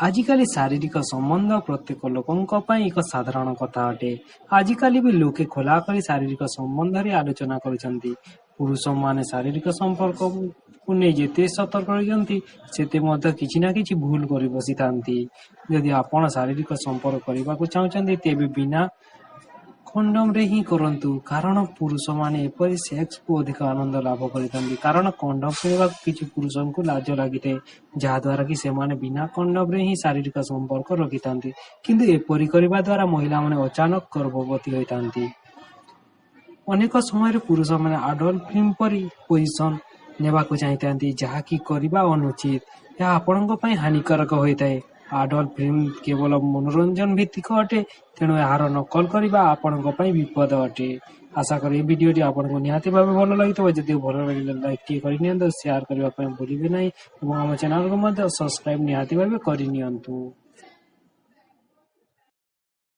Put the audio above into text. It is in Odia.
ଆଜିକାଲି ଶାରୀରିକ ସମ୍ବନ୍ଧ ପ୍ରତ୍ୟେକ ଲୋକଙ୍କ ପାଇଁ ଏକ ସାଧାରଣ କଥା ଅଟେ। ଆଜିକାଲି ବି ଲୋକେ ଖୋଲାଖୋଲି ଶାରୀରିକ ସମ୍ବନ୍ଧରେ ଆଲୋଚନା କରୁଛନ୍ତି। ପୁରୁଷମାନେ ଶାରୀରିକ ସମ୍ପର୍କକୁ ନେଇ ଯେତେ ସତର୍କ ରହିଛନ୍ତି, ସେତେ ମଧ୍ୟ କିଛି ନା କିଛି ଭୁଲ କରି ବସିଥାନ୍ତି। ଯଦି ଆପଣ ଶାରୀରିକ ସମ୍ପର୍କ କରିବାକୁ ଚାହୁଁଛନ୍ତି, ତେବେ ବିନା କଣ୍ଡୋମରେ ହିଁ କରନ୍ତୁ, କାରଣ ପୁରୁଷମାନେ ଏପରି ସେକ୍ସକୁ ଅଧିକ ଆନନ୍ଦ ଲାଭ କରିଥାନ୍ତି। କାରଣ କଣ୍ଡୋମ ପିନ୍ଧିବାକୁ କିଛି ପୁରୁଷଙ୍କୁ ଲାଜ ଲାଗିଥାଏ, ଯାହାଦ୍ୱାରା କି ସେମାନେ ବିନା କଣ୍ଡୋମରେ ହିଁ ଶାରୀରିକ ସମ୍ପର୍କ ରଖିଥାନ୍ତି। କିନ୍ତୁ ଏପରି କରିବା ଦ୍ୱାରା ମହିଳାମାନେ ଅଚାନକ ଗର୍ଭବତୀ ହୋଇଥାନ୍ତି। ଅନେକ ସମୟରେ ପୁରୁଷମାନେ ଆଡଲ୍ଟ ଫିଲ୍ମ ପରି ପୋଜିସନ ନେବାକୁ ଚାହିଁଥାନ୍ତି, ଯାହାକି କରିବା ଅନୁଚିତ। ଏହା ଆପଣଙ୍କ ପାଇଁ ହାନିକାରକ ହୋଇଥାଏ। ଆଡଲ୍ଟ ଫିଲ୍ମ କେବଳ ମନୋରଞ୍ଜନ ଭିତ୍ତିକ ଅଟେ, ତେଣୁ ଏହାର ନକଲ କରିବା ଆପଣଙ୍କ ପାଇଁ ବିପଦ ଅଟେ। ଆଶା କରେ ଏହି ଭିଡିଓଟି ଆପଣଙ୍କୁ ନିହାତି ଭାବେ ଭଲ ଲାଗିଥିବ। ଯଦି ଭଲ ଲାଗିଲେ ଲାଇକ୍ ଟିକେ କରିନିଅନ୍ତୁ, ସେୟାର କରିବା ପାଇଁ ଭୁଲିବେ ନାହିଁ ଏବଂ ଆମ ଚ୍ୟାନେଲକୁ ମଧ୍ୟ ସବସ୍କ୍ରାଇବ ନିହାତି ଭାବେ କରିନିଅନ୍ତୁ।